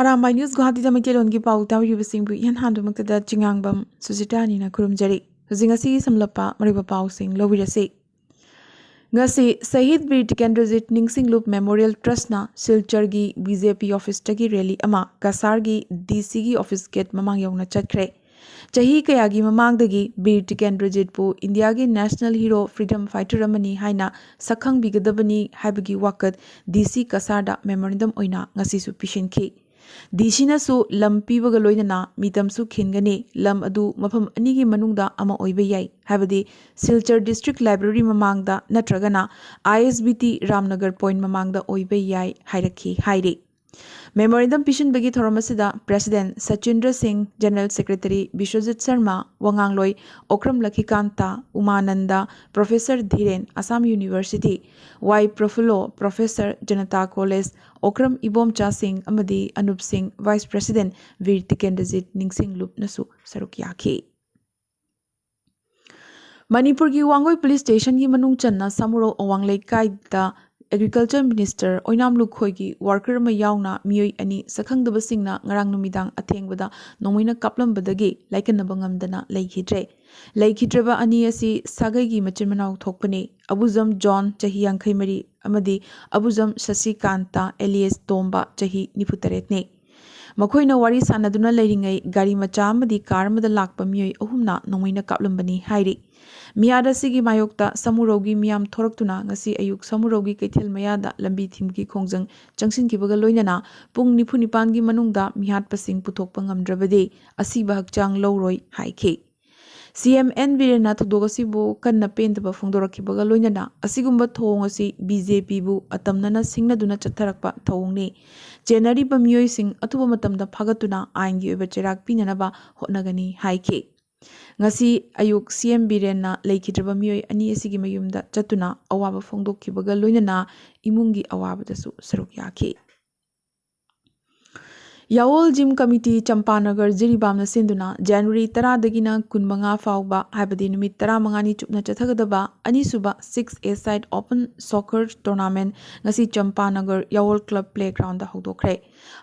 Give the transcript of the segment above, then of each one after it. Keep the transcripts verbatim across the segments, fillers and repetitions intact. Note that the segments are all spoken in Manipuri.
ꯑꯔꯥꯝꯕꯥꯏ ꯅ꯭ꯌꯨꯁ ꯒꯨꯋꯥꯍꯥꯇꯤꯗ ꯃꯩꯇꯩꯂꯣꯟꯒꯤ ꯄꯥꯎ ꯇꯥꯕꯤꯔꯤꯕꯁꯤꯡꯕꯨ ꯏꯍꯥꯟ ꯍꯥꯟꯕꯃꯛꯇꯗ ꯆꯤꯉꯥꯡꯕꯝ ꯁꯨꯖꯤꯇꯥꯅꯤꯅ ꯈꯨꯔꯨꯝꯖꯔꯤ꯫ ꯍꯧꯖꯤꯛ ꯉꯁꯤꯒꯤ ꯁꯝꯂꯞꯄ ꯃꯔꯨꯑꯣꯏꯕ ꯄꯥꯎꯁꯤꯡ ꯂꯧꯕꯤꯔꯁꯤ꯫ ꯉꯁꯤ ꯁꯍꯤꯗ Bir Tikendrajit ꯅꯤꯡꯁꯤꯡꯂꯨꯞ memorial ꯇ꯭ꯔꯁꯅ ꯁꯤꯜꯆꯔꯒꯤ B J ꯄꯤ ꯑꯣꯐꯤꯁꯇꯒꯤ ꯔꯦꯂꯤ ꯑꯃ ꯀꯁꯥꯔꯒꯤ ꯗꯤ ꯁꯤꯒꯤ ꯑꯣꯐꯤꯁ ꯒꯦꯠ ꯃꯃꯥꯡ ꯌꯧꯅ ꯆꯠꯈ꯭ꯔꯦ꯫ ꯆꯍꯤ ꯀꯌꯥꯒꯤ ꯃꯃꯥꯡꯗꯒꯤ ꯕꯤꯔ ꯇꯤꯀꯦꯟꯗ꯭ꯔꯖꯤꯠꯄꯨ ꯏꯟꯗꯤꯌꯥꯒꯤ ꯅꯦꯁꯅꯦꯜ ꯍꯤꯔꯣ, ꯐ꯭ꯔꯤꯗꯝ ꯐꯥꯏꯇꯔ ꯑꯃꯅꯤ ꯍꯥꯏꯅ ꯁꯛꯈꯪꯕꯤꯒꯗꯕꯅꯤ ꯍꯥꯏꯕꯒꯤ ꯋꯥꯀꯠ ꯗꯤ ꯁꯤ ꯀꯁꯥꯔꯗ ꯃꯦꯃꯣꯔꯦꯟꯗꯝ ꯑꯣꯏꯅ ꯉꯁꯤꯁꯨ ꯄꯤꯁꯤꯟꯈꯤ꯫ ꯗꯤ ꯁꯤꯅꯁꯨ ꯂꯝ ꯄꯤꯕꯒ ꯂꯣꯏꯅꯅ ꯃꯤꯇꯝꯁꯨ ꯈꯤꯟꯒꯅꯤ꯫ ꯂꯝ ꯑꯗꯨ ꯃꯐꯝ ꯑꯅꯤꯒꯤ ꯃꯅꯨꯡꯗ ꯑꯃ ꯑꯣꯏꯕ ꯌꯥꯏ, ꯍꯥꯏꯕꯗꯤ ꯁꯤꯜꯆꯔ ꯗꯤꯁꯇ꯭ꯔꯤꯛ ꯂꯥꯏꯕ꯭ꯔꯦꯔꯤ ꯃꯃꯥꯡꯗ ꯅꯠꯇ꯭ꯔꯒꯅ ꯑꯥꯏ ꯑꯦꯁ ꯕꯤ ꯇꯤ ꯔꯥꯝꯅꯒꯔ ꯄꯣꯏꯟ ꯃꯃꯥꯡꯗ ꯑꯣꯏꯕ ꯌꯥꯏ ꯍꯥꯏꯔꯛꯈꯤ ꯍꯥꯏꯔꯤ꯫ ꯃꯦꯃꯣꯔꯦꯟꯗꯝ ꯄꯤꯁꯤꯟꯕꯒꯤ ꯊꯧꯔꯝ ꯑꯁꯤꯗ president Sachindra Singh, general secretary Biswajit Sharma, ꯋꯥꯉꯥꯡꯂꯣꯏ Okram Lakhikanta, Umananda, professor Dhiren, Assam university, Y Prafullo, professor, Janata college, Okram Ibomcha Singh ꯑꯃꯗꯤ ꯑꯅꯨꯞ ꯁꯤꯡ, ꯚꯥꯏꯁ ꯄ꯭ꯔꯦꯁꯤꯗꯦꯟꯠ ꯕꯤꯔ ꯇꯤꯀꯦꯟꯗ꯭ꯔꯖꯤꯠ ꯅꯤꯡꯁꯤꯡ ꯂꯨꯞꯅꯁꯨ ꯁꯔꯨꯛ ꯌꯥꯈꯤ꯫ ꯃꯅꯤꯄꯨꯔꯒꯤ ꯋꯥꯡꯒꯣꯏ ꯄꯨꯂꯤꯁ ꯁ꯭ꯇꯦꯁꯟꯒꯤ ꯃꯅꯨꯡ ꯆꯟꯅ ꯁꯥꯃꯨꯔꯧ ꯑꯋꯥꯡ ꯂꯩꯀꯥꯏꯗ ꯑꯦꯒ꯭ꯔꯤꯀꯜꯆꯔ ꯃꯤꯅꯤꯁꯇꯔ ꯑꯣꯏꯅꯥꯝ ꯂꯨꯈꯣꯏꯒꯤ ꯋꯥꯔꯀꯔ ꯑꯃ ꯌꯥꯎꯅ ꯃꯤꯑꯣꯏ ꯑꯅꯤ ꯁꯛꯈꯪꯗꯕꯁꯤꯡꯅ ꯉꯔꯥꯡ ꯅꯨꯃꯤꯗꯥꯡ ꯑꯊꯦꯡꯕꯗ ꯅꯣꯡꯃꯩꯅ ꯀꯥꯞꯂꯝꯕꯗꯒꯤ ꯂꯥꯏꯀꯠꯅꯕ ꯉꯝꯗꯅ ꯂꯩꯈꯤꯗ꯭ꯔꯦ꯫ ꯂꯩꯈꯤꯗ꯭ꯔꯕ ꯑꯅꯤ ꯑꯁꯤ ꯁꯥꯒꯩꯒꯤ ꯃꯆꯤꯟ ꯃꯅꯥꯎ ꯊꯣꯛꯄꯅꯤ꯫ ꯑꯕꯨꯖꯝ ꯖꯣꯟ, ꯆꯍꯤ ꯌꯥꯡꯈꯩ ꯃꯔꯤ, ꯑꯃꯗꯤ ꯑꯕꯨꯖꯝ ꯁꯁꯤꯀꯥꯟꯇ ꯑꯦꯂꯤꯌꯁ ꯇꯣꯝꯕ, ꯆꯍꯤ ꯅꯤꯐꯨ ꯇꯔꯦꯠꯅꯤ꯫ ꯃꯈꯣꯏꯅ ꯋꯥꯔꯤ ꯁꯥꯟꯅꯗꯨꯅ ꯂꯩꯔꯤꯉꯩ ꯒꯥꯔꯤ ꯃꯆꯥ ꯑꯃꯗꯤ ꯀꯥꯔ ꯑꯃꯗ ꯂꯥꯛꯄ ꯃꯤꯑꯣꯏ ꯑꯍꯨꯝꯅ ꯅꯣꯡꯃꯩꯅ ꯀꯥꯞꯂꯝꯕꯅꯤ ꯍꯥꯏꯔꯤ꯫ ꯃꯤꯍꯥꯠ ꯑꯁꯤꯒꯤ ꯃꯥꯌꯣꯛꯇ ꯁꯃꯨꯔꯧꯒꯤ ꯃꯤꯌꯥꯝ ꯊꯣꯔꯛꯇꯨꯅ ꯉꯁꯤ ꯑꯌꯨꯛ ꯁꯃꯨꯔꯧꯒꯤ ꯀꯩꯊꯦꯜ ꯃꯌꯥꯗ ꯂꯝꯕꯤ ꯊꯤꯡꯕꯒꯤ ꯈꯣꯡꯖꯪ ꯆꯪꯁꯤꯟꯈꯤꯕꯒ ꯂꯣꯏꯅꯅ ꯄꯨꯡ ꯅꯤꯐꯨ ꯅꯤꯄꯥꯟꯒꯤ ꯃꯅꯨꯡꯗ ꯃꯤꯍꯥꯠꯄꯁꯤꯡ ꯄꯨꯊꯣꯛꯄ ꯉꯝꯗ꯭ꯔꯕꯗꯤ ꯑꯁꯤꯕ ꯍꯛꯆꯥꯡ ꯂꯧꯔꯣꯏ ꯍꯥꯏꯈꯤ꯫ ꯁꯤ ꯑꯦꯝ ꯑꯦꯟ ꯕꯤꯔꯦꯟꯅ ꯊꯧꯗꯣꯛ ꯑꯁꯤꯕꯨ ꯀꯟꯅ ꯄꯦꯟꯗꯕ ꯐꯣꯡꯗꯣꯔꯛꯈꯤꯕꯒ ꯂꯣꯏꯅꯅ ꯑꯁꯤꯒꯨꯝꯕ ꯊꯧꯑꯣꯡ ꯑꯁꯤ ꯕꯤ ꯖꯦ ꯄꯤꯕꯨ ꯑꯇꯝꯅꯅ ꯁꯤꯡꯅꯗꯨꯅ ꯆꯠꯊꯔꯛꯄ ꯊꯧꯑꯣꯡꯅꯤ꯫ ꯆꯦꯟꯅꯔꯤꯕ ꯃꯤꯑꯣꯏꯁꯤꯡ ꯑꯊꯨꯕ ꯃꯇꯝꯗ ꯐꯥꯒꯠꯇꯨꯅ ꯑꯥꯏꯟꯒꯤ ꯑꯣꯏꯕ ꯆꯩꯔꯥꯛ ꯄꯤꯅꯅꯕ ꯍꯣꯠꯅꯒꯅꯤ ꯍꯥꯏꯈꯤ꯫ ꯉꯁꯤ ꯑꯌꯨꯛ ꯁꯤ ꯑꯦꯝ ꯕꯤꯔꯦꯟꯅ ꯂꯩꯈꯤꯗ꯭ꯔꯕ ꯃꯤꯑꯣꯏ ꯑꯅꯤ ꯑꯁꯤꯒꯤ ꯃꯌꯨꯝꯗ ꯆꯠꯇꯨꯅ ꯑꯋꯥꯕ ꯐꯣꯡꯗꯣꯛꯈꯤꯕꯒ ꯂꯣꯏꯅꯅ ꯏꯃꯨꯡꯒꯤ ꯑꯋꯥꯕꯗꯁꯨ ꯁꯔꯨꯛ ꯌꯥꯈꯤ꯫ ꯌꯥꯋꯣꯜ ꯖꯤꯝ ꯀꯃꯤꯇꯤ, ꯆꯝꯄꯥꯅꯒꯔ, ꯖꯤꯔꯤꯕꯥꯝꯅ ꯁꯤꯟꯗꯨꯅ ꯖꯅꯋꯥꯔꯤ ꯇꯔꯥꯗꯒꯤꯅ ꯀꯨꯟꯃꯉꯥ ꯐꯥꯎꯕ, ꯍꯥꯏꯕꯗꯤ ꯅꯨꯃꯤꯠ ꯇꯔꯥꯃꯉꯥꯅꯤ ꯆꯨꯞꯅ ꯆꯠꯊꯒꯗꯕ ꯑꯅꯤꯁꯨꯕ six-a-side open soccer tournament ꯉꯁꯤ ꯆꯝꯄꯥꯅꯒꯔ ꯌꯥꯋꯣꯜ ꯀ꯭ꯂꯕ ꯄ꯭ꯂꯦꯒ꯭ꯔꯥꯎꯟꯗ ꯍꯧꯗꯣꯛꯈ꯭ꯔꯦ꯫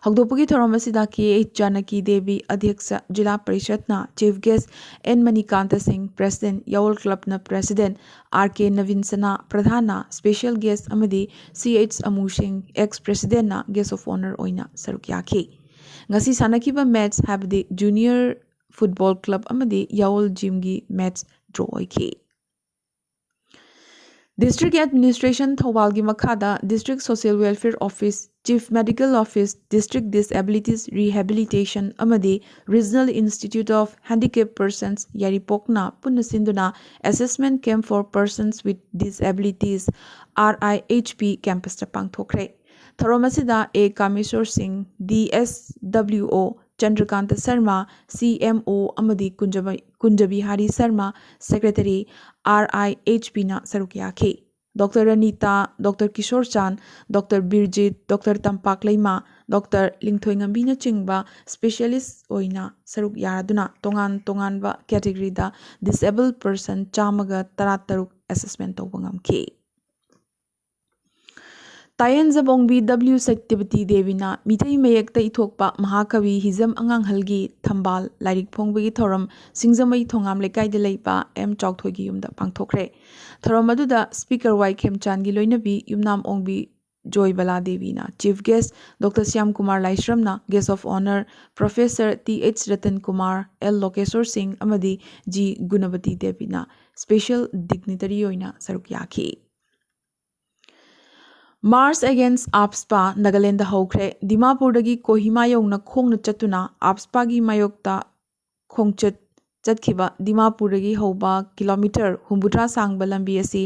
ꯍꯧꯗꯣꯛꯄꯒꯤ ꯊꯧꯔꯝ ꯑꯁꯤꯗ ꯀꯦ ꯑꯩꯆ ꯖꯥꯅꯀꯤ ꯗꯦꯕꯤ, ꯑꯗ꯭ꯌꯛꯁ ꯖꯤꯂꯥ ꯄꯔꯤꯁꯠꯅ, chief guest N Manikanta Singh, president, Yawol ꯀ꯭ꯂꯕꯅ president R K Nabin Sana, ꯄ꯭ꯔꯙꯥꯟꯅ, ꯁ꯭ꯄꯦꯁꯤꯌꯦꯜ ꯒꯦꯁ ꯑꯃꯗꯤ C H Amu Singh, ex ꯄ꯭ꯔꯦꯁꯤꯗꯦꯟꯅ ꯒꯦꯁ ꯑꯣꯐ ꯑꯣꯅꯔ ꯑꯣꯏꯅ ꯁꯔꯨꯛ ꯌꯥꯈꯤ꯫ ꯉꯁꯤ ꯁꯥꯟꯅꯈꯤꯕ ꯃꯦꯠꯆ, ꯍꯥꯏꯕꯗꯤ ꯖꯨꯅꯤꯌꯔ ꯐꯨꯠꯕꯣꯜ ꯀ꯭ꯂꯕ ꯑꯃꯗꯤ ꯌꯥꯋꯣꯜ ꯖꯤꯝꯒꯤ ꯃꯦꯠꯆ, ꯗ꯭ꯔꯣ ꯑꯣꯏꯈꯤ꯫ ꯗꯤꯁꯇ꯭ꯔꯤꯛ ꯑꯦꯗꯃꯤꯅꯤꯁꯇ꯭ꯔꯦꯁꯟ ꯊꯧꯕꯥꯜꯒꯤ ꯃꯈꯥꯗ district social welfare office, chief medical office, district disabilities rehabilitation ꯑꯃꯗꯤ regional institute of handicapped persons ꯌꯥꯏꯔꯤꯄꯣꯛꯅ ꯄꯨꯟꯅ ꯁꯤꯟꯗꯨꯅ Assessment Camp for Persons with Disabilities, R I H P, ꯀꯦꯝꯄꯁꯇ ꯄꯥꯡꯊꯣꯛꯈ꯭ꯔꯦ꯫ ꯊꯧꯔꯝ ꯑꯁꯤꯗ ꯑꯦ ꯀꯥꯃꯦꯁꯣꯔ ꯁꯤꯡ, ꯗꯤ ꯑꯦꯁ ꯗꯕ꯭ꯂꯤꯎ ꯑꯣ, ꯆꯟꯗ꯭ꯔꯀꯥꯟꯇ ꯁꯔꯃ, ꯁꯤ ꯑꯦꯝ ꯑꯣ, ꯑꯃꯗꯤ ꯀꯨꯟꯖꯕ-, Kunjabihari Sharma, secretary, R I H P ꯅ ꯁꯔꯨꯛ ꯌꯥꯈꯤ꯫ ꯗꯣꯛꯇꯔ ꯔꯅꯤꯇꯥ, ꯗꯣꯛꯇꯔ ꯀꯤꯁꯣꯔ ꯆꯥꯟ, ꯗꯣꯛꯇꯔ ꯕꯤꯔꯖꯤꯠ, ꯗꯣꯛꯇꯔ ꯇꯝꯄꯥꯛꯂꯩꯃ, ꯗꯣꯛꯇꯔ ꯂꯤꯡꯊꯣꯏꯉꯝꯕꯤꯅꯆꯤꯡꯕ ꯁ꯭ꯄꯦꯁꯤꯌꯦꯂꯤꯁ ꯑꯣꯏꯅ ꯁꯔꯨꯛ ꯌꯥꯗꯨꯅ ꯇꯣꯉꯥꯟ ꯇꯣꯉꯥꯟꯕ ꯀꯦꯇꯦꯒꯣꯔꯤꯗ ꯗꯤꯁꯑꯦꯕꯜ ꯄꯔꯁꯟ ꯆꯥꯝꯃꯒ ꯇꯔꯥꯇꯔꯨꯛ ꯑꯦꯁꯦꯁꯃꯦꯟ ꯇꯧꯕ ꯉꯝꯈꯤ꯫ ꯇꯥꯌꯦꯟꯖꯕꯣꯡꯕꯤ ꯗꯕ꯭ꯂꯤꯎ ꯁꯇꯤꯕꯇꯤ ꯗꯦꯕꯤꯅ ꯃꯤꯇꯩ ꯃꯌꯦꯛꯇ ꯏꯊꯣꯛꯄ ꯃꯍꯥꯀꯕꯤ ꯍꯤꯖꯝ ꯑꯉꯥꯡꯍꯜꯒꯤ ꯊꯝꯕꯥꯜ ꯂꯥꯏꯔꯤꯛ ꯐꯣꯡꯕꯒꯤ ꯊꯧꯔꯝ ꯁꯤꯡꯖꯃꯩ ꯊꯣꯉꯥꯝ ꯂꯩꯀꯥꯏꯗ ꯂꯩꯕ ꯑꯦꯝ ꯆꯥꯎꯊꯣꯏꯒꯤ ꯌꯨꯝꯗ ꯄꯥꯡꯊꯣꯛꯈ꯭ꯔꯦ꯫ ꯊꯧꯔꯝ ꯑꯗꯨꯗ ꯁ꯭ꯄꯤꯀꯔ ꯋꯥꯏ ꯈꯦꯝꯆꯥꯟꯒꯤ ꯂꯣꯏꯅꯕꯤ ꯌꯨꯝꯅꯥꯝ ꯑꯣꯡꯕꯤ ꯖꯣꯏꯕꯂꯥ ꯗꯦꯕꯤꯅ chief guest, doctor Shyam Kumar ꯂꯥꯏꯁ꯭ꯔꯝꯅ guest of honour, professor T H Ratan Kumar, L Lokeshor Singh ꯑꯃꯗꯤ ꯖꯤ ꯒꯨꯅꯕꯇꯤ ꯗꯦꯕꯤꯅ ꯁ꯭ꯄꯦꯁꯤꯌꯦꯜ ꯗꯤꯒꯅꯤꯇꯔꯤ ꯑꯣꯏꯅ ꯁꯔꯨꯛ ꯌꯥꯈꯤ꯫ March Against AFSPA ꯅꯥꯒꯥꯂꯦꯟꯗ ꯍꯧꯈ꯭ꯔꯦ꯫ ꯗꯤꯃꯥꯄꯨꯔꯗꯒꯤ ꯀꯣꯍꯤꯃꯥ ꯌꯧꯅ ꯈꯣꯡꯅ ꯆꯠꯇꯨꯅ AFSPAꯒꯤ ꯃꯥꯌꯣꯛꯇ ꯈꯣꯡꯆꯠ ꯆꯠꯈꯤꯕ ꯗꯤꯃꯥꯄꯨꯔꯗꯒꯤ ꯍꯧꯕ ꯀꯤꯂꯣꯃꯤꯇꯔ ꯍꯨꯝꯐꯨꯇꯔꯥ ꯁꯥꯡꯕ ꯂꯝꯕꯤ ꯑꯁꯤ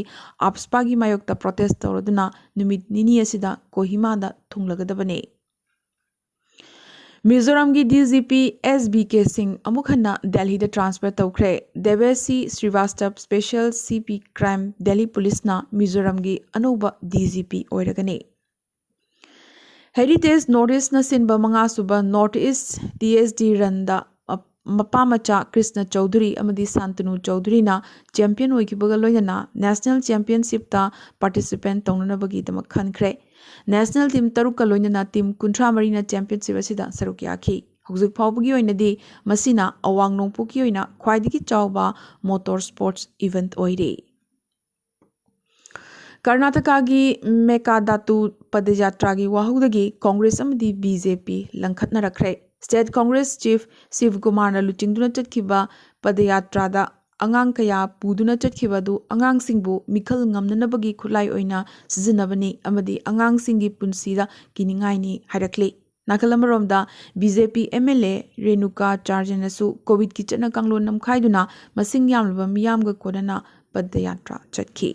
AFSPAꯒꯤ ꯃꯥꯌꯣꯛꯇ ꯄ꯭ꯔꯣꯇꯦꯁ ꯇꯧꯔꯗꯨꯅ ꯅꯨꯃꯤꯠ ꯅꯤꯅꯤ ꯑꯁꯤꯗ ꯀꯣꯍꯤꯃꯥꯗ ꯊꯨꯡꯂꯒꯗꯕꯅꯤ꯫ ꯃꯤꯖꯣꯔꯥꯝꯒꯤ D G P S B ꯀꯦ ꯁꯤꯡ ꯑꯃꯨꯛ ꯍꯟꯅ ꯗꯦꯜꯍꯤꯗ ꯇ꯭ꯔꯥꯟꯁꯐꯔ ꯇꯧꯈ꯭ꯔꯦ꯫ ꯗꯦꯕꯦꯁꯤ ꯁ꯭ꯔꯤꯋꯥꯁꯇꯕ, ꯁ꯭ꯄꯦꯁꯤꯌꯦꯜ ꯁꯤ ꯄꯤ ꯀ꯭ꯔꯥꯏꯝ, ꯗꯦꯜꯍꯤ ꯄꯨꯂꯤꯁꯅ ꯃꯤꯖꯣꯔꯥꯝꯒꯤ ꯑꯅꯧꯕ ꯗꯤ ꯖꯤ ꯄꯤ ꯑꯣꯏꯔꯒꯅꯤ꯫ Heritage North Eastꯅ ꯁꯤꯟꯕ ꯃꯉꯥꯁꯨꯕ North East T S D Runꯗ ꯃꯄꯥ ꯃꯆꯥ ꯀ꯭ꯔꯤꯁꯅ ꯆꯧꯙꯨꯔꯤ ꯑꯃꯗꯤ ꯁꯥꯟꯇꯅꯨ ꯆꯧꯙꯨꯔꯤꯅ ꯆꯦꯝꯄꯤꯌꯟ ꯑꯣꯏꯈꯤꯕꯒ ꯂꯣꯏꯅꯅ ꯅꯦꯁꯅꯦꯜ ꯆꯦꯝꯄꯤꯌꯟꯁꯤꯞꯇ ꯄꯥꯔꯇꯤꯁꯤꯄꯦꯟ ꯇꯧꯅꯅꯕꯒꯤꯗꯃꯛ ꯈꯟꯈ꯭ꯔꯦ꯫ ꯅꯦꯁꯅꯦꯜ ꯇꯤꯝ ꯇꯔꯨꯛꯀ ꯂꯣꯏꯅꯅ ꯇꯤꯝ ꯀꯨꯟꯊ꯭ꯔꯥ ꯃꯔꯤꯅ ꯆꯦꯝꯄꯤꯌꯟꯁꯤꯞ ꯑꯁꯤꯗ ꯁꯔꯨꯛ ꯌꯥꯈꯤ꯫ ꯍꯧꯖꯤꯛ ꯐꯥꯎꯕꯒꯤ ꯑꯣꯏꯅꯗꯤ ꯃꯁꯤꯅ ꯑꯋꯥꯡ ꯅꯣꯡꯄꯣꯛꯀꯤ ꯑꯣꯏꯅ ꯈ꯭ꯋꯥꯏꯗꯒꯤ ꯆꯥꯎꯕ ꯃꯣꯇꯣꯔ ꯁ꯭ꯄꯣꯔꯠꯁ ꯏꯚꯦꯟꯠ ꯑꯣꯏꯔꯤ꯫ ꯀꯔꯅꯥꯇꯀꯥꯒꯤ ꯃꯦꯀꯥꯗꯥꯇꯨ ꯄꯗꯌꯥꯇ꯭ꯔꯥꯒꯤ ꯋꯥꯍꯧꯗꯒꯤ ꯀꯣꯡꯒ꯭ꯔꯦꯁ ꯑꯃꯗꯤ B J P ꯂꯪꯈꯠꯅꯔꯛꯈ꯭ꯔꯦ꯫ ꯁ꯭ꯇꯦꯠ ꯀꯣꯡꯒ꯭ꯔꯦꯁ ꯆꯤꯐ ꯁꯤꯕꯀꯨꯃꯥꯔꯅ ꯂꯨꯆꯤꯡꯗꯨꯅ ꯆꯠꯈꯤꯕ ꯄꯗꯌꯥꯇ꯭ꯔꯥꯗ ꯑꯉꯥꯡ ꯀꯌꯥ ꯄꯨꯗꯨꯅ ꯆꯠꯈꯤꯕ ꯑꯗꯨ ꯑꯉꯥꯡꯁꯤꯡꯕꯨ ꯃꯤꯈꯜ ꯉꯝꯅꯅꯕꯒꯤ ꯈꯨꯠꯂꯥꯏ ꯑꯣꯏꯅ ꯁꯤꯖꯤꯟꯅꯕꯅꯤ ꯑꯃꯗꯤ ꯑꯉꯥꯡꯁꯤꯡꯒꯤ ꯄꯨꯟꯁꯤꯗ ꯀꯤꯅꯤꯡꯉꯥꯏꯅꯤ ꯍꯥꯏꯔꯛꯂꯤ꯫ ꯅꯥꯀꯜ ꯑꯃꯔꯣꯝꯗ B J P M L A Renuka ꯆꯥꯔꯖꯅꯁꯨ ꯀꯣꯚꯤꯗꯀꯤ ꯆꯠꯅ ꯀꯥꯡꯂꯣꯟ ꯅꯝꯈꯥꯏꯗꯨꯅ ꯃꯁꯤꯡ ꯌꯥꯝꯂꯕ ꯃꯤꯌꯥꯝꯒ ꯀꯣꯟꯅꯅ ꯄꯗꯌꯥꯇ꯭ꯔꯥ ꯆꯠꯈꯤ꯫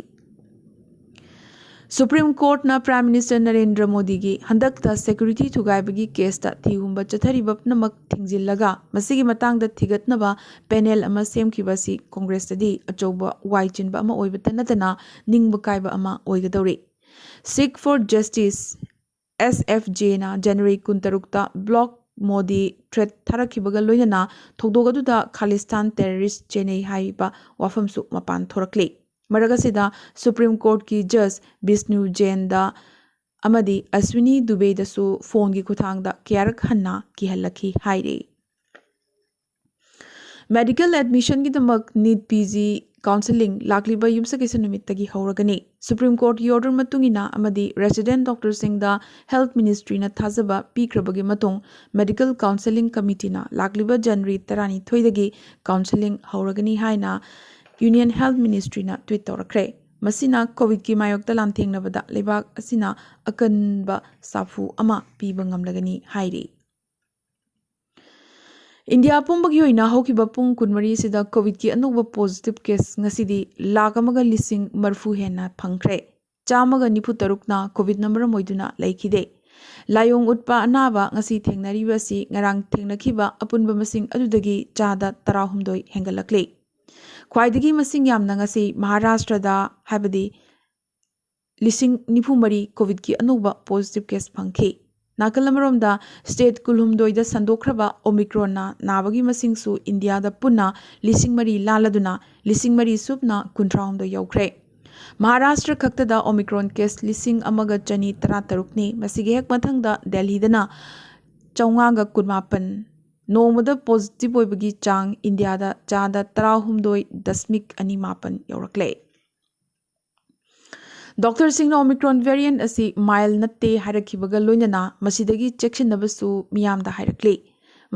ꯁꯨꯄ꯭ꯔꯤꯝ ꯀꯣꯔꯠꯅ ꯄ꯭ꯔꯥꯏꯝ ꯃꯤꯅꯤꯁꯇꯔ ꯅꯔꯦꯟꯗ꯭ꯔ ꯃꯣꯗꯤꯒꯤ ꯍꯟꯗꯛꯇ ꯁꯦꯀ꯭ꯌꯨꯔꯤꯇꯤ ꯊꯨꯒꯥꯏꯕꯒꯤ ꯀꯦꯁꯇ ꯊꯤꯍꯨꯝꯕ ꯆꯠꯊꯔꯤꯕ ꯄꯨꯝꯅꯃꯛ ꯊꯤꯡꯖꯤꯜꯂꯒ ꯃꯁꯤꯒꯤ ꯃꯇꯥꯡꯗ ꯊꯤꯒꯠꯅꯕ ꯄꯦꯅꯦꯜ ꯑꯃ ꯁꯦꯝꯈꯤꯕ ꯑꯁꯤ ꯀꯣꯡꯒ꯭ꯔꯦꯁꯇꯗꯤ ꯑꯆꯧꯕ ꯋꯥꯏ ꯆꯤꯟꯕ ꯑꯃ ꯑꯣꯏꯕꯇ ꯅꯠꯇꯅ ꯅꯤꯡꯕ ꯀꯥꯏꯕ ꯑꯃ ꯑꯣꯏꯒꯗꯧꯔꯤ꯫ Sikh for Justice, S F Jꯅ ꯖꯅꯋꯥꯔꯤ ꯀꯨꯟꯇꯔꯨꯛꯇ ꯕ꯭ꯂꯣꯛ ꯃꯣꯗꯤ ꯊ꯭ꯔꯦꯠ ꯊꯥꯔꯛꯈꯤꯕꯒ ꯂꯣꯏꯅꯅ ꯊꯧꯗꯣꯛ ꯑꯗꯨꯗ ꯈꯥꯂꯤꯁꯇꯥꯟ ꯇꯦꯔꯣꯔꯤꯁ ꯆꯦꯟꯅꯩ ꯍꯥꯏꯕ ꯋꯥꯐꯝꯁꯨ ꯃꯄꯥꯟ ꯊꯣꯔꯛꯂꯤ꯫ ꯃꯔꯛ ꯑꯁꯤꯗ ꯁꯨꯄ꯭ꯔꯤꯝ ꯀꯣꯔꯠꯀꯤ ꯖꯖ ꯕꯤꯁꯅꯨ ꯖꯦꯟꯗ ꯑꯃꯗꯤ ꯑꯁ꯭ꯋꯤꯅꯤ ꯗꯨꯕꯦꯗꯁꯨ ꯐꯣꯟꯒꯤ ꯈꯨꯠꯊꯥꯡꯗ ꯀꯌꯥꯔꯛ ꯍꯟꯅ ꯀꯤꯍꯜꯂꯛꯈꯤ ꯍꯥꯏꯔꯤ꯫ ꯃꯦꯗꯤꯀꯦꯜ ꯑꯦꯗꯃꯤꯁꯟꯒꯤꯗꯃꯛ ꯅꯤꯠ P G ꯀꯥꯎꯟꯁꯦꯂꯤꯡ ꯂꯥꯛꯂꯤꯕ ꯌꯨꯝꯁꯀꯩꯁ ꯅꯨꯃꯤꯠꯇꯒꯤ ꯍꯧꯔꯒꯅꯤ꯫ ꯁꯨꯄ꯭ꯔꯤꯝ ꯀꯣꯔꯠꯀꯤ ꯑꯣꯔꯗꯔ ꯃꯇꯨꯡ ꯏꯟꯅ ꯑꯃꯗꯤ ꯔꯦꯁꯤꯗꯦꯟꯠ ꯗꯣꯛꯇꯔꯁꯤꯡꯗ ꯍꯦꯜꯊ ꯃꯤꯅꯤꯁꯇ꯭ꯔꯤꯅ ꯊꯥꯖꯕ ꯄꯤꯈ꯭ꯔꯕꯒꯤ ꯃꯇꯨꯡ ꯃꯦꯗꯤꯀꯦꯜ ꯀꯥꯎꯟꯁꯦꯂꯤꯡ ꯀꯃꯤꯇꯤꯅ ꯂꯥꯛꯂꯤꯕ ꯖꯅꯋꯥꯔꯤ ꯇꯔꯥꯅꯤꯊꯣꯏꯗꯒꯤ ꯀꯥꯎꯟꯁꯦꯂꯤꯡ ꯍꯧꯔꯒꯅꯤ ꯍꯥꯏꯅ ꯌꯨꯅꯤꯌꯟ ꯍꯦꯜꯊ ꯃꯤꯅꯤꯁꯇ꯭ꯔꯤꯅ ꯇ꯭ꯋꯤꯠ ꯇꯧꯔꯛꯈ꯭ꯔꯦ꯫ ꯃꯁꯤꯅ ꯀꯣꯚꯤꯗꯀꯤ ꯃꯥꯌꯣꯛꯇ ꯂꯥꯟꯊꯦꯡꯅꯕꯗ ꯂꯩꯕꯥꯛ ꯑꯁꯤꯅ ꯑꯀꯟꯕ ꯁꯥꯐꯨ ꯑꯃ ꯄꯤꯕ ꯉꯝꯂꯒꯅꯤ ꯍꯥꯏꯔꯤ꯫ ꯏꯟꯗꯤꯌꯥ ꯄꯨꯝꯕꯒꯤ ꯑꯣꯏꯅ ꯍꯧꯈꯤꯕ ꯄꯨꯡ ꯀꯨꯟꯃꯔꯤ ꯑꯁꯤꯗ ꯀꯣꯚꯤꯗꯀꯤ ꯑꯅꯧꯕ ꯄꯣꯖꯤꯇꯤꯚ ꯀꯦꯁ ꯉꯁꯤꯗꯤ ꯂꯥꯈ ꯑꯃꯒ ꯂꯤꯁꯤꯡ ꯃꯔꯤꯐꯨ ꯍꯦꯟꯅ ꯐꯪꯈ꯭ꯔꯦ꯫ ꯆꯥꯝꯃꯒ ꯅꯤꯐꯨ ꯇꯔꯨꯛꯅ ꯀꯣꯚꯤꯗꯅ ꯃꯔꯝ ꯑꯣꯏꯗꯨꯅ ꯂꯩꯈꯤꯗꯦ꯫ ꯂꯥꯏꯑꯣꯡ ꯎꯠꯄ ꯑꯅꯥꯕ ꯉꯁꯤ ꯊꯦꯡꯅꯔꯤꯕ ꯑꯁꯤ ꯉꯔꯥꯡ ꯊꯦꯡꯅꯈꯤꯕ ꯑꯄꯨꯟꯕ ꯃꯁꯤꯡ ꯑꯗꯨꯗꯒꯤ ꯆꯥꯗ ꯇꯔꯥꯍꯨꯝꯗꯣꯏ ꯍꯦꯟꯒꯠꯂꯛꯂꯤ꯫ ꯈ꯭ꯋꯥꯏꯗꯒꯤ ꯃꯁꯤꯡ ꯌꯥꯝꯅ ꯉꯁꯤ ꯃꯍꯥꯔꯥꯁꯇ꯭ꯔꯗ, ꯍꯥꯏꯕꯗꯤ ꯂꯤꯁꯤꯡ ꯅꯤꯐꯨ ꯃꯔꯤ ꯀꯣꯚꯤꯗꯀꯤ ꯑꯅꯧꯕ ꯄꯣꯖꯤꯇꯤꯚ ꯀꯦꯁ ꯐꯪꯈꯤ꯫ ꯅꯥꯀꯜ ꯑꯃꯔꯣꯝꯗ, ꯁ꯭ꯇꯦꯠ ꯀꯨꯟꯍꯨꯝꯗꯣꯏꯗ ꯁꯟꯗꯣꯛꯈ꯭ꯔꯕ ꯑꯣꯃꯤꯀ꯭ꯔꯣꯟꯅ ꯅꯥꯕꯒꯤ ꯃꯁꯤꯡꯁꯨ ꯏꯟꯗꯤꯌꯥꯗ ꯄꯨꯟꯅ ꯂꯤꯁꯤꯡ ꯃꯔꯤ ꯂꯥꯜꯂꯗꯨꯅ ꯂꯤꯁꯤꯡ ꯃꯔꯤ ꯁꯨꯞꯅ ꯀꯨꯟꯊ꯭ꯔꯥꯍꯨꯝꯗꯣꯏ ꯌꯧꯈ꯭ꯔꯦ꯫ ꯃꯍꯥꯔꯥꯁꯇ꯭ꯔ ꯈꯛꯇꯗ ꯑꯣꯃꯤꯀ꯭ꯔꯣꯟ ꯀꯦꯁ ꯂꯤꯁꯤꯡ ꯑꯃꯒ ꯆꯅꯤ ꯇꯔꯥꯇꯔꯨꯛꯅꯤ꯫ ꯃꯁꯤꯒꯤ ꯍꯦꯛ ꯃꯊꯪꯗ ꯗꯦꯜꯍꯤꯗꯅ ꯆꯥꯝꯃꯉꯥꯒ ꯀꯨꯟꯃꯥꯄꯟ, ꯅꯣꯡꯃꯗ ꯄꯣꯖꯤꯇꯤꯚ ꯑꯣꯏꯕꯒꯤ ꯆꯥꯡ ꯏꯟꯗꯤꯌꯥꯗ ꯆꯥꯗ ꯇꯔꯥꯍꯨꯝꯗꯣꯏ ꯗꯁꯃꯤꯛ ꯑꯅꯤ ꯃꯥꯄꯟ ꯌꯧꯔꯛꯂꯦ꯫ ꯗꯣꯛꯇꯔꯁꯤꯡꯅ ꯑꯣꯃꯤꯀ꯭ꯔꯣꯟ ꯚꯦꯔꯤꯌꯦꯟꯠ ꯑꯁꯤ ꯃꯥꯏꯜ ꯅꯠꯇꯦ ꯍꯥꯏꯔꯛꯈꯤꯕꯒ ꯂꯣꯏꯅꯅ ꯃꯁꯤꯗꯒꯤ ꯆꯦꯛꯁꯤꯟꯅꯕꯁꯨ ꯃꯤꯌꯥꯝꯗ ꯍꯥꯏꯔꯛꯂꯤ꯫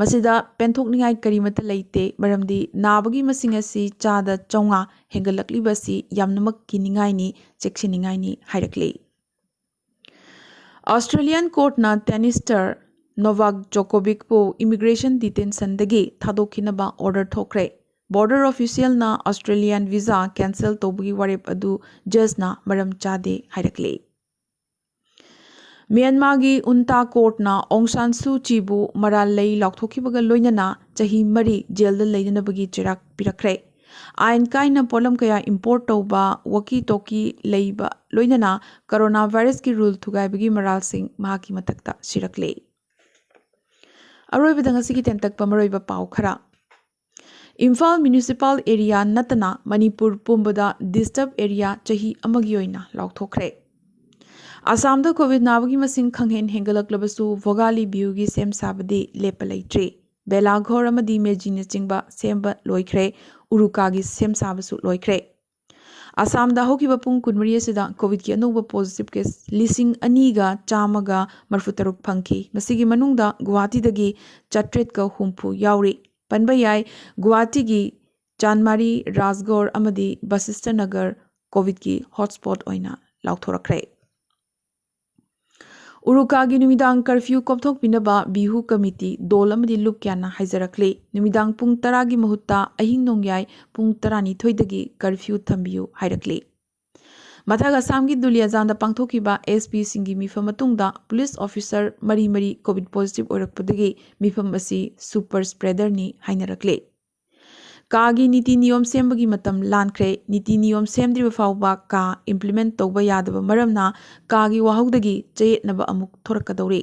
ꯃꯁꯤꯗ ꯄꯦꯟꯊꯣꯛꯅꯤꯡꯉꯥꯏ ꯀꯔꯤꯃꯠꯇ ꯂꯩꯇꯦ, ꯃꯔꯝꯗꯤ ꯅꯥꯕꯒꯤ ꯃꯁꯤꯡ ꯑꯁꯤ ꯆꯥꯗ ꯆꯥꯝꯃꯉꯥ ꯍꯦꯟꯒꯠꯂꯛꯂꯤꯕ ꯑꯁꯤ ꯌꯥꯝꯅꯃꯛ ꯀꯤꯅꯤꯡꯉꯥꯏꯅꯤ, ꯆꯦꯛꯁꯤꯟꯅꯤꯡꯉꯥꯏꯅꯤ ꯍꯥꯏꯔꯛꯂꯤ꯫ ꯑꯣꯁꯇ꯭ꯔꯦꯂꯤꯌꯥꯟ ꯀꯣꯔꯠꯅ ꯇꯦꯅꯤꯁ ꯁ꯭ꯇꯥꯔ ꯅꯣꯚꯥꯛ ꯖꯣꯀꯣꯚꯤꯛꯄꯨ ꯏꯃꯤꯒ꯭ꯔꯦꯁꯟ ꯗꯤꯇꯦꯟꯁꯟꯗꯒꯤ ꯊꯥꯗꯣꯛꯈꯤꯅꯕ ꯑꯣꯔꯗꯔ ꯊꯣꯛꯈ꯭ꯔꯦ꯫ ꯕꯣꯔꯗꯔ ꯑꯣꯐꯤꯁꯤꯌꯦꯜꯅ ꯑꯣꯁꯇ꯭ꯔꯦꯂꯤꯌꯥꯟ ꯚꯤꯖꯥ ꯀꯦꯟꯁꯦꯜ ꯇꯧꯕꯒꯤ ꯋꯥꯔꯦꯞ ꯑꯗꯨ ꯖꯖꯅ ꯃꯔꯝ ꯆꯥꯗꯦ ꯍꯥꯏꯔꯛꯂꯤ꯫ ꯃ꯭ꯌꯥꯟꯃꯥꯔꯒꯤ ꯎꯟꯇꯥ ꯀꯣꯔꯠꯅ ꯑꯣꯡ ꯁꯥꯟ ꯁꯨ ꯆꯤꯕꯨ ꯃꯔꯥꯜ ꯂꯩ ꯂꯥꯎꯊꯣꯛꯈꯤꯕꯒ ꯂꯣꯏꯅꯅ ꯆꯍꯤ ꯃꯔꯤ ꯖꯦꯜꯗ ꯂꯩꯅꯅꯕꯒꯤ ꯆꯩꯔꯥꯛ ꯄꯤꯔꯛꯈ꯭ꯔꯦ꯫ ꯑꯥꯏꯟ ꯀꯥꯏꯅ ꯄꯣꯠꯂꯝ ꯀꯌꯥ ꯏꯝꯄꯣꯔꯠ ꯇꯧꯕ, ꯋꯥꯀꯤ ꯇꯣꯀꯤ ꯂꯩꯕ, ꯂꯣꯏꯅꯅ ꯀꯣꯔꯣꯅꯥ ꯚꯥꯏꯔꯁꯀꯤ ꯔꯨꯜ ꯊꯨꯒꯥꯏꯕꯒꯤ ꯃꯔꯥꯜꯁꯤꯡ ꯃꯍꯥꯛꯀꯤ ꯃꯊꯛꯇ ꯁꯤꯔꯛꯂꯦ꯫ ꯑꯔꯣꯏꯕꯗ ꯉꯁꯤꯒꯤ ꯇꯦꯟꯇꯛꯄ ꯃꯔꯨꯑꯣꯏꯕ ꯄꯥꯎ ꯈꯔ꯫ ꯏꯝꯐꯥꯜ ꯃ꯭ꯌꯨꯅꯤꯁꯤꯄꯥꯜ ꯑꯦꯔꯤꯌꯥ ꯅꯠꯇꯅ ꯃꯅꯤꯄꯨꯔ ꯄꯨꯝꯕꯗ ꯗꯤꯁꯇꯔꯕ ꯑꯦꯔꯤꯌꯥ ꯆꯍꯤ ꯑꯃꯒꯤ ꯑꯣꯏꯅ ꯂꯥꯎꯊꯣꯛꯈ꯭ꯔꯦ꯫ ꯑꯁꯥꯝꯗ ꯀꯣꯚꯤꯗ ꯅꯥꯕꯒꯤ ꯃꯁꯤꯡ ꯈꯪꯍꯦꯟ ꯍꯦꯟꯒꯠꯂꯛꯂꯕꯁꯨ ꯚꯣꯒꯥꯂꯤ ꯕꯤꯍꯨꯒꯤ ꯁꯦꯝ ꯁꯥꯕꯗꯤ ꯂꯦꯞꯄ ꯂꯩꯇ꯭ꯔꯤ꯫ ꯕꯦꯂꯥꯘꯣꯔ ꯑꯃꯗꯤ ꯃꯦꯖꯤꯅꯆꯤꯡꯕ ꯁꯦꯝꯕ ꯂꯣꯏꯈ꯭ꯔꯦ, ꯎꯔꯨꯀꯥꯒꯤ ꯁꯦꯝ ꯁꯥꯕꯁꯨ ꯂꯣꯏꯈ꯭ꯔꯦ꯫ ꯑꯁꯥꯝꯗ ꯍꯧꯈꯤꯕ ꯄꯨꯡ ꯀꯨꯟꯃꯔꯤ ꯑꯁꯤꯗ ꯀꯣꯚꯤꯗꯀꯤ ꯑꯅꯧꯕ ꯄꯣꯖꯤꯇꯤꯚ ꯀꯦꯁ ꯂꯤꯁꯤꯡ ꯑꯅꯤꯒ ꯆꯥꯝꯃꯒ ꯃꯔꯤꯐꯨꯇꯔꯨꯛ ꯐꯪꯈꯤ꯫ ꯃꯁꯤꯒꯤ ꯃꯅꯨꯡꯗ ꯒꯨꯋꯥꯍꯥꯇꯤꯗꯒꯤ ꯆꯥꯇ꯭ꯔꯦꯠꯀ ꯍꯨꯝꯐꯨ ꯌꯥꯎꯔꯤ꯫ ꯄꯟꯕ ꯌꯥꯏ, ꯒꯨꯋꯥꯍꯥꯇꯤꯒꯤ ꯆꯥꯟꯃꯥꯔꯤ, ꯔꯥꯖꯒꯣꯔ ꯑꯃꯗꯤ ꯕꯁꯤꯁꯇ ꯅꯒꯔ ꯀꯣꯚꯤꯗꯀꯤ ꯍꯣꯠꯁ꯭ꯄꯣꯠ ꯑꯣꯏꯅ ꯂꯥꯎꯊꯣꯔꯛꯈ꯭ꯔꯦ꯫ ꯎꯔꯨꯀꯥꯒꯤ ꯅꯨꯃꯤꯗꯥꯡ ꯀꯔꯐ꯭ꯌꯨ ꯀꯣꯝꯊꯣꯛꯄꯤꯅꯕ ꯕꯤꯍꯨ ꯀꯃꯤꯇꯤ ꯗꯣꯜ ꯑꯃꯗꯤ ꯂꯨꯞ ꯀꯌꯥꯅ ꯍꯥꯏꯖꯔꯛꯂꯤ꯫ ꯅꯨꯃꯤꯗꯥꯡ ꯄꯨꯡ ꯇꯔꯥꯒꯤ ꯃꯍꯨꯠꯇ ꯑꯍꯤꯡ ꯅꯣꯡꯌꯥꯏ ꯄꯨꯡ ꯇꯔꯥꯅꯤꯊꯣꯏꯗꯒꯤ ꯀꯔꯐ꯭ꯌꯨ ꯊꯝꯕꯤꯌꯨ ꯍꯥꯏꯔꯛꯂꯤ꯫ ꯃꯊꯛ ꯑꯁꯥꯝꯒꯤ ꯗꯨꯂꯤꯌꯥꯖꯥꯟꯗ ꯄꯥꯡꯊꯣꯛꯈꯤꯕ ꯑꯦꯁ ꯄꯤꯁꯤꯡꯒꯤ ꯃꯤꯐꯝ ꯃꯇꯨꯡꯗ ꯄꯨꯂꯤꯁ ꯑꯣꯐꯤꯁꯔ ꯃꯔꯤ ꯃꯔꯤ ꯀꯣꯚꯤꯗ ꯄꯣꯖꯤꯇꯤꯚ ꯑꯣꯏꯔꯛꯄꯗꯒꯤ ꯃꯤꯐꯝ ꯑꯁꯤ ꯁꯨꯄꯔ ꯁ꯭ꯄ꯭ꯔꯦꯗꯔꯅꯤ ꯍꯥꯏꯅꯔꯛꯂꯦ꯫ ꯀꯥꯒꯤ ꯅꯤꯇꯤ ꯅꯤꯌꯣꯝ ꯁꯦꯝꯕꯒꯤ ꯃꯇꯝ ꯂꯥꯟꯈ꯭ꯔꯦ꯫ ꯅꯤꯇꯤ ꯅꯤꯌꯣꯝ ꯁꯦꯝꯗ꯭ꯔꯤꯕ ꯐꯥꯎꯕ ꯀꯥ ꯏꯝꯄ꯭ꯂꯤꯃꯦꯟꯠ ꯇꯧꯕ ꯌꯥꯗꯕ ꯃꯔꯝꯅ ꯀꯥꯒꯤ ꯋꯥꯍꯧꯗꯒꯤ ꯆꯌꯦꯠꯅꯕ ꯑꯃꯨꯛ ꯊꯣꯔꯛꯀꯗꯧꯔꯤ꯫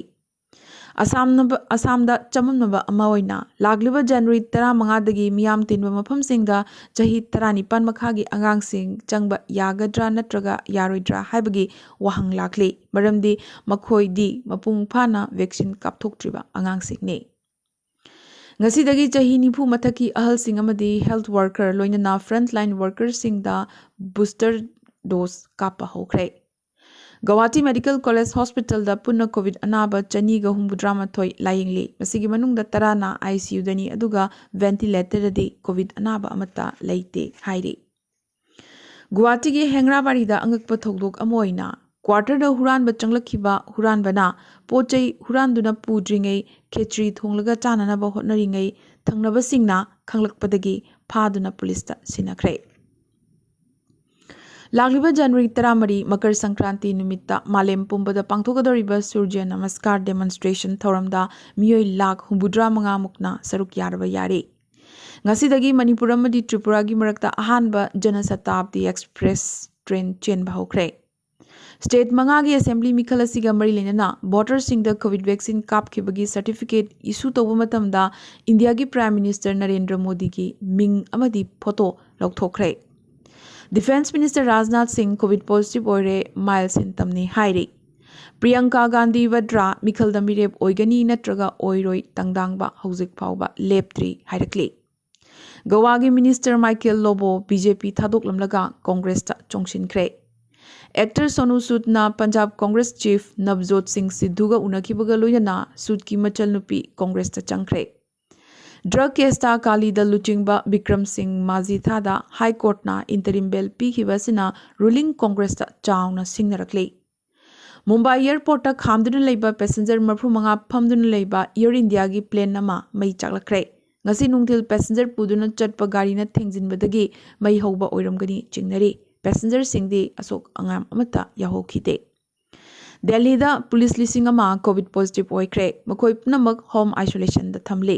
ꯑꯁꯥꯝꯅꯕ-, ꯑꯁꯥꯝꯗ ꯆꯃꯝꯅꯕ ꯑꯃ ꯑꯣꯏꯅ ꯂꯥꯛꯂꯤꯕ ꯖꯅꯋꯥꯔꯤ ꯇꯔꯥꯃꯉꯥꯗꯒꯤ ꯃꯤꯌꯥꯝ ꯇꯤꯟꯕ ꯃꯐꯝꯁꯤꯡꯗ ꯆꯍꯤ ꯇꯔꯥꯅꯤꯄꯥꯟ ꯃꯈꯥꯒꯤ ꯑꯉꯥꯡꯁꯤꯡ ꯆꯪꯕ ꯌꯥꯒꯗ꯭ꯔꯥ ꯅꯠꯇ꯭ꯔꯒ ꯌꯥꯔꯣꯏꯗ꯭ꯔꯥ ꯍꯥꯏꯕꯒꯤ ꯋꯥꯍꯪ ꯂꯥꯛꯂꯤ꯫ ꯃꯔꯝꯗꯤ ꯃꯈꯣꯏꯗꯤ ꯃꯄꯨꯡ ꯐꯥꯅ vaccine ꯀꯥꯞꯊꯣꯛꯇ꯭ꯔꯤꯕ ꯑꯉꯥꯡꯁꯤꯡꯅꯤ꯫ ꯉꯁꯤꯗꯒꯤ ꯆꯍꯤ ꯅꯤꯐꯨ ꯃꯊꯛꯀꯤ ꯑꯍꯜꯁꯤꯡ ꯑꯃꯗꯤ health worker, ꯂꯣꯏꯅꯅ frontline workerꯁꯤꯡꯗ booster dose ꯀꯥꯞꯄ ꯍꯧꯈ꯭ꯔꯦ꯫ ꯒꯧꯍꯥꯇꯤ Medical College Hospitalꯗ ꯄꯨꯟꯅ COVID ꯑꯅꯥꯕ ꯆꯅꯤꯒ ꯍꯨꯝꯐꯨꯇꯔꯥꯃꯥꯊꯣꯏ ꯂꯥꯌꯦꯡꯂꯤ꯫ ꯃꯁꯤꯒꯤ ꯃꯅꯨꯡꯗ ꯇꯔꯥꯅ ICUꯗꯅꯤ, ꯑꯗꯨꯒ ventilatorꯗꯗꯤ COVID ꯑꯅꯥꯕ ꯑꯃꯠꯇ ꯂꯩꯇꯦ ꯍꯥꯏꯔꯤ꯫ ꯒꯨꯋꯥꯍꯥꯇꯤꯒꯤ ꯍꯦꯡꯔꯥꯕꯥꯔꯤꯗ ꯑꯉꯛꯄ ꯊꯧꯗꯣꯛ ꯑꯃ ꯑꯣꯏꯅ quarterꯗ ꯍꯨꯔꯥꯟꯕ ꯆꯪꯂꯛꯈꯤꯕ ꯍꯨꯔꯥꯟꯕꯅ ꯄꯣꯠ ꯆꯩ ꯍꯨꯔꯥꯟꯗꯨꯅ ꯄꯨꯗ꯭ꯔꯤꯉꯩ ꯈꯦꯆ꯭ꯔꯤ ꯊꯣꯡꯂꯒ ꯆꯥꯅꯅꯕ ꯍꯣꯠꯅꯔꯤꯉꯩ ꯊꯪꯅꯕꯁꯤꯡꯅ ꯈꯪꯂꯛꯄꯗꯒꯤ ꯐꯥꯗꯨꯅ ꯄꯨꯂꯤꯁꯇ ꯁꯤꯟꯅꯈ꯭ꯔꯦ꯫ ꯂꯥꯛꯂꯤꯕ ꯖꯅꯋꯥꯔꯤ ꯇꯔꯥꯃꯔꯤ ꯃꯀꯔ ꯁꯪꯀ꯭ꯔꯥꯟꯇꯤ ꯅꯨꯃꯤꯠꯇ ꯃꯥꯂꯦꯝ ꯄꯨꯝꯕꯗ ꯄꯥꯡꯊꯣꯛꯀꯗꯧꯔꯤꯕ ꯁꯨꯔꯖ꯭ꯌ ꯅꯃꯁꯀꯥꯔ demonstration ꯊꯧꯔꯝꯗ ꯃꯤꯑꯣꯏ ꯂꯥꯈ ꯍꯨꯝꯐꯨꯇꯔꯥ ꯃꯉꯥ ꯃꯨꯛꯅ ꯁꯔꯨꯛ ꯌꯥꯔꯕ ꯌꯥꯔꯦ꯫ ꯉꯁꯤꯗꯒꯤ ꯃꯅꯤꯄꯨꯔ ꯑꯃꯗꯤ ꯇ꯭ꯔꯤꯄꯨꯔꯥꯒꯤ ꯃꯔꯛꯇ ꯑꯍꯥꯟꯕ ꯖꯅꯁꯇꯥꯕꯗꯤ Express train ꯆꯦꯟꯕ ꯍꯧꯈ꯭ꯔꯦ꯫ State ꯃꯉꯥꯒꯤ assembly ꯃꯤꯈꯜ ꯑꯁꯤꯒ ꯃꯔꯤ ꯂꯩꯅꯅ voterꯁꯤꯡꯗ COVID vaccine ꯀꯥꯞꯈꯤꯕꯒꯤ certificate issue ꯇꯧꯕ ꯃꯇꯝꯗ ꯏꯟꯗꯤꯌꯥꯒꯤ Prime Minister ꯅꯔꯦꯟꯗ꯭ꯔ ꯃꯣꯗꯤꯒꯤ ꯃꯤꯡ ꯑꯃꯗꯤ photo ꯂꯧꯊꯣꯛꯈ꯭ꯔꯦ꯫ Defence Minister ꯔꯥꯖꯅꯥꯊ ꯁꯤꯡ COVID positive ꯑꯣꯏꯔꯦ, mild symptomꯅꯤ ꯍꯥꯏꯔꯤ꯫ ꯄ꯭ꯔꯤꯌꯪꯀꯥ ꯒꯥꯟꯙꯤ ꯋꯗ꯭ꯔꯥ ꯃꯤꯈꯜꯗ ꯃꯤꯔꯦꯞ ꯑꯣꯏꯒꯅꯤ ꯅꯠꯇ꯭ꯔꯒ ꯑꯣꯏꯔꯣꯏ ꯇꯪꯗꯥꯡꯕ ꯍꯧꯖꯤꯛ ꯐꯥꯎꯕ ꯂꯦꯞꯇ꯭ꯔꯤ ꯍꯥꯏꯔꯛꯂꯤ꯫ ꯒꯋꯥꯒꯤ Minister ꯃꯥꯏꯀꯦꯜ ꯂꯣꯕꯣ BJP ꯊꯥꯗꯣꯛꯂꯝꯂꯒ ꯀꯣꯡꯒ꯭ꯔꯦꯁꯇ ꯆꯣꯡꯁꯤꯟꯈ꯭ꯔꯦ꯫ Actor ꯁꯣꯅꯨ ꯁꯨꯗꯅ ꯄꯟꯖꯥꯕ ꯀꯣꯡꯒ꯭ꯔꯦꯁ chief ꯅꯕꯖꯣꯠ ꯁꯤꯡ ꯁꯤꯙꯨꯒ ꯎꯅꯈꯤꯕꯒ ꯂꯣꯏꯅꯅ ꯁꯨꯗꯀꯤ ꯃꯆꯜꯅꯨꯄꯤ ꯀꯣꯡꯒ꯭ꯔꯦꯁꯇ ꯆꯪꯈ꯭ꯔꯦ꯫ Drug caseꯇ ꯀꯥꯂꯤꯗ ꯂꯨꯆꯤꯡꯕ ꯕꯤꯀ꯭ꯔꯝ ꯁꯤꯡ ꯃꯥꯖꯤꯊꯥꯗ High Courtꯅ interim bail ꯄꯤꯈꯤꯕ ꯑꯁꯤꯅ ruling ꯀꯣꯡꯒ꯭ꯔꯦꯁꯇ ꯆꯥꯎꯅ ꯁꯤꯡꯅꯔꯛꯂꯤ꯫ ꯃꯨꯝꯕꯥꯏ airportꯇ ꯈꯥꯝꯗꯨꯅ ꯂꯩꯕ passenger ꯃꯔꯤꯐꯨ ꯃꯉꯥ ꯐꯝꯗꯨꯅ ꯂꯩꯕ Air Indiaꯒꯤ plane ꯑꯃ ꯃꯩ ꯆꯥꯛꯂꯛꯈ꯭ꯔꯦ꯫ ꯉꯁꯤ ꯅꯨꯡꯊꯤꯜ passenger ꯄꯨꯗꯨꯅ ꯆꯠꯄ ꯒꯥꯔꯤꯅ ꯊꯦꯡꯖꯤꯟꯕꯗꯒꯤ ꯃꯩ ꯍꯧꯕ ꯑꯣꯏꯔꯝꯒꯅꯤ ꯆꯤꯡꯅꯔꯤ꯫ Passengerꯁꯤꯡꯗꯤ ꯑꯁꯣꯛ ꯑꯉꯥꯝ ꯑꯃꯠꯇ ꯌꯥꯎꯍꯧꯈꯤꯗꯦ꯫ ꯗꯦꯜꯂꯤꯗ ꯄꯨꯂꯤꯁ ꯂꯤꯁꯤꯡ ꯑꯃ COVID positive ꯑꯣꯏꯈ꯭ꯔꯦ꯫ ꯃꯈꯣꯏ ꯄꯨꯝꯅꯃꯛ home isolationꯗ ꯊꯝꯂꯤ꯫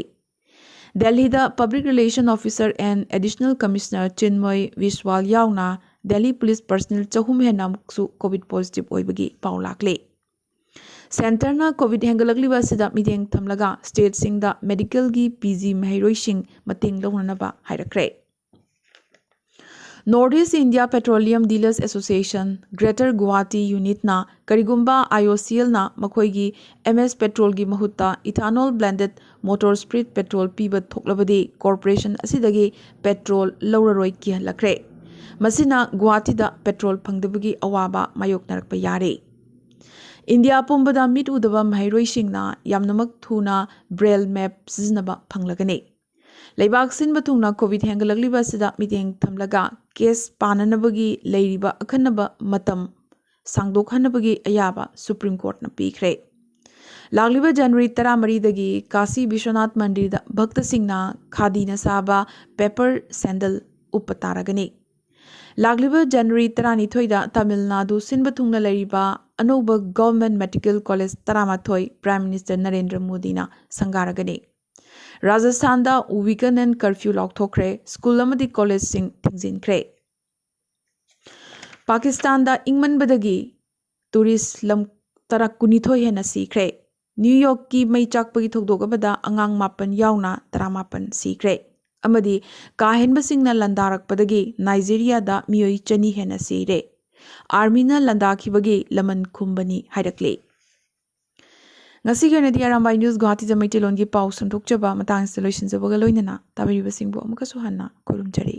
ꯗꯦꯜꯂꯤꯗ Public Relation Officer and Additional Commissioner ꯆꯤꯟꯃꯣꯏ ꯕꯤꯁ꯭ꯋꯥꯜ ꯌꯥꯎꯅ ꯗꯦꯜꯂꯤ ꯄꯨꯂꯤꯁ personnel ꯆꯍꯨꯝ ꯍꯦꯟꯅ ꯑꯃꯨꯛꯁꯨ COVID positive ꯑꯣꯏꯕꯒꯤ ꯄꯥꯎ ꯂꯥꯛꯂꯤ꯫ ꯁꯦꯟꯇꯔꯅ ꯀꯣꯚꯤꯗ ꯍꯦꯟꯒꯠꯂꯛꯂꯤꯕ ꯑꯁꯤꯗ ꯃꯤꯠꯌꯦꯡ ꯊꯝꯂꯒ ꯁ꯭ꯇꯦꯠꯁꯤꯡꯗ ꯃꯦꯗꯤꯀꯦꯜꯒꯤ ꯄꯤ ꯖꯤ ꯃꯍꯩꯔꯣꯏꯁꯤꯡ ꯃꯇꯦꯡ ꯂꯧꯅꯅꯕ ꯍꯥꯏꯔꯛꯈ꯭ꯔꯦ꯫ North east India petroleum dealers association greater Guwahati ꯌꯨꯅꯤꯠꯅ ꯀꯔꯤꯒꯨꯝꯕ ꯑꯥꯏ ꯑꯣ ꯁꯤ ꯑꯦꯜꯅ ꯃꯈꯣꯏꯒꯤ ꯑꯦꯝ ꯑꯦꯁ ꯄꯦꯇ꯭ꯔꯣꯜꯒꯤ ꯃꯍꯨꯠꯇ ꯏꯊꯥꯅꯣꯜ ꯕ꯭ꯂꯦꯟꯗꯦꯗ ꯃꯣꯇꯣꯔ ꯁ꯭ꯄꯤꯔꯤꯠ ꯄꯦꯇ꯭ꯔꯣꯜ ꯄꯤꯕ ꯊꯣꯛꯂꯕꯗꯤ ꯀꯣꯔꯄꯣꯔꯦꯁꯟ ꯑꯁꯤꯗꯒꯤ ꯄꯦꯇ꯭ꯔꯣꯜ ꯂꯧꯔꯔꯣꯏ ꯀꯤꯍꯜꯂꯛꯈ꯭ꯔꯦ꯫ ꯃꯁꯤꯅ ꯒꯨꯋꯥꯍꯥꯇꯤꯗ ꯄꯦꯇ꯭ꯔꯣꯜ ꯐꯪꯗꯕꯒꯤ ꯑꯋꯥꯕ ꯃꯥꯌꯣꯛꯅꯔꯛꯄ ꯌꯥꯔꯦ꯫ ꯏꯟꯗꯤꯌꯥ ꯄꯨꯝꯕꯗ ꯃꯤꯠ ꯎꯗꯕ ꯃꯍꯩꯔꯣꯏꯁꯤꯡꯅ ꯌꯥꯝꯅꯃꯛ ꯊꯨꯅ ꯕ꯭ꯔꯦꯜ ꯃꯦꯞ ꯁꯤꯖꯤꯟꯅꯕ ꯐꯪꯂꯒꯅꯤ꯫ ꯂꯩꯕꯥꯛ ꯁꯤꯟꯕ ꯊꯨꯡꯅ ꯀꯣꯚꯤꯗ ꯍꯦꯟꯒꯠꯂꯛꯂꯤꯕ ꯑꯁꯤꯗ ꯃꯤꯠꯌꯦꯡ ꯊꯝꯂꯒ ꯀꯦꯁ ꯄꯥꯅꯅꯕꯒꯤ ꯂꯩꯔꯤꯕ ꯑꯈꯟꯅꯕ ꯃꯇꯝ ꯁꯥꯡꯗꯣꯛꯍꯟꯅꯕꯒꯤ ꯑꯌꯥꯕ ꯁꯨꯄ꯭ꯔꯤꯝ ꯀꯣꯔꯠꯅ ꯄꯤꯈ꯭ꯔꯦ꯫ ꯂꯥꯛꯂꯤꯕ ꯖꯅꯋꯥꯔꯤ ꯇꯔꯥꯃꯔꯤꯗꯒꯤ ꯀꯥꯁꯤ ꯕꯤꯁ꯭ꯋꯅꯥꯊ ꯃꯟꯗꯤꯔꯗ ꯚꯛꯇꯁꯤꯡꯅ ꯈꯥꯗꯤꯅ ꯁꯥꯕ ꯄꯦꯄꯔ ꯁꯦꯟꯗꯜ ꯎꯞꯄ ꯇꯥꯔꯒꯅꯤ꯫ ꯂꯥꯛꯂꯤꯕ ꯖꯅꯋꯥꯔꯤ ꯇꯔꯥꯅꯤꯊꯣꯏꯗ ꯇꯥꯃꯤꯜ ꯅꯥꯗꯨ ꯁꯤꯟꯕ ꯊꯨꯡꯅ ꯂꯩꯔꯤꯕ ꯑꯅꯧꯕ ꯒꯚꯔꯟꯃꯦꯟꯠ ꯃꯦꯗꯤꯀꯦꯜ ꯀꯣꯂꯦꯖ ꯇꯔꯥꯃꯥꯊꯣꯏ ꯄ꯭ꯔꯥꯏꯝ ꯃꯤꯅꯤꯁꯇꯔ ꯅꯔꯦꯟꯗ꯭ꯔ ꯃꯣꯗꯤꯅ ꯁꯪꯒꯥꯔꯒꯅꯤ꯫ ꯔꯥꯖꯁꯊꯥꯟꯗ ꯋꯤꯀꯦꯟꯗ ꯀꯔꯐ꯭ꯌꯨ ꯂꯥꯎꯊꯣꯛꯈ꯭ꯔꯦ, ꯁ꯭ꯀꯨꯜ ꯑꯃꯗꯤ ꯀꯣꯂꯦꯖꯁꯤꯡ ꯊꯤꯡꯖꯤꯟꯈ꯭ꯔꯦ꯫ ꯄꯥꯀꯤꯁꯇꯥꯟꯗ ꯏꯪꯃꯟꯕꯗꯒꯤ ꯇꯨꯔꯤꯁ ꯂꯝ ꯇꯔꯥ ꯀꯨꯟꯅꯤꯊꯣꯏ ꯍꯦꯟꯅ ꯁꯤꯈ꯭ꯔꯦ꯫ ꯅ꯭ꯌꯨ ꯌꯣꯔꯛꯀꯤ ꯃꯩ ꯆꯥꯛꯄꯒꯤ ꯊꯧꯗꯣꯛ ꯑꯃꯗ ꯑꯉꯥꯡ ꯃꯥꯄꯟ ꯌꯥꯎꯅ ꯇꯔꯥꯃꯥꯄꯟ ꯁꯤꯈ꯭ꯔꯦ꯫ ꯑꯃꯗꯤ ꯀꯥ ꯍꯦꯟꯕꯁꯤꯡꯅ ꯂꯥꯟꯗꯥꯔꯛꯄꯗꯒꯤ ꯅꯥꯏꯖꯦꯔꯤꯌꯥꯗ ꯃꯤꯑꯣꯏ ꯆꯅꯤ ꯍꯦꯟꯅ ꯁꯤꯔꯦ꯫ ꯑꯥꯔꯃꯤꯅ ꯂꯥꯟꯗꯥꯈꯤꯕꯒꯤ ꯂꯃꯟ ꯈꯨꯝꯕꯅꯤ ꯍꯥꯏꯔꯛꯂꯤ꯫ ꯉꯁꯤꯒꯤ ꯑꯣꯏꯅꯗꯤ ꯑꯔꯥꯝꯕꯥꯏ ꯅ꯭ꯌꯨꯁ ꯒꯨꯋꯥꯍꯥꯇꯤꯗ ꯃꯩꯇꯩꯂꯣꯟꯒꯤ ꯄꯥꯎ ꯁꯟꯗꯣꯛꯆꯕ ꯃꯇꯥꯡꯁꯤꯗ ꯂꯣꯏꯁꯤꯟꯖꯕꯒ ꯂꯣꯏꯅꯅ ꯇꯥꯕꯤꯔꯤꯕꯁꯤꯡꯕꯨ ꯑꯃꯨꯛꯀꯁꯨ ꯍꯟꯅ ꯈꯨꯔꯨꯝꯖꯔꯤ꯫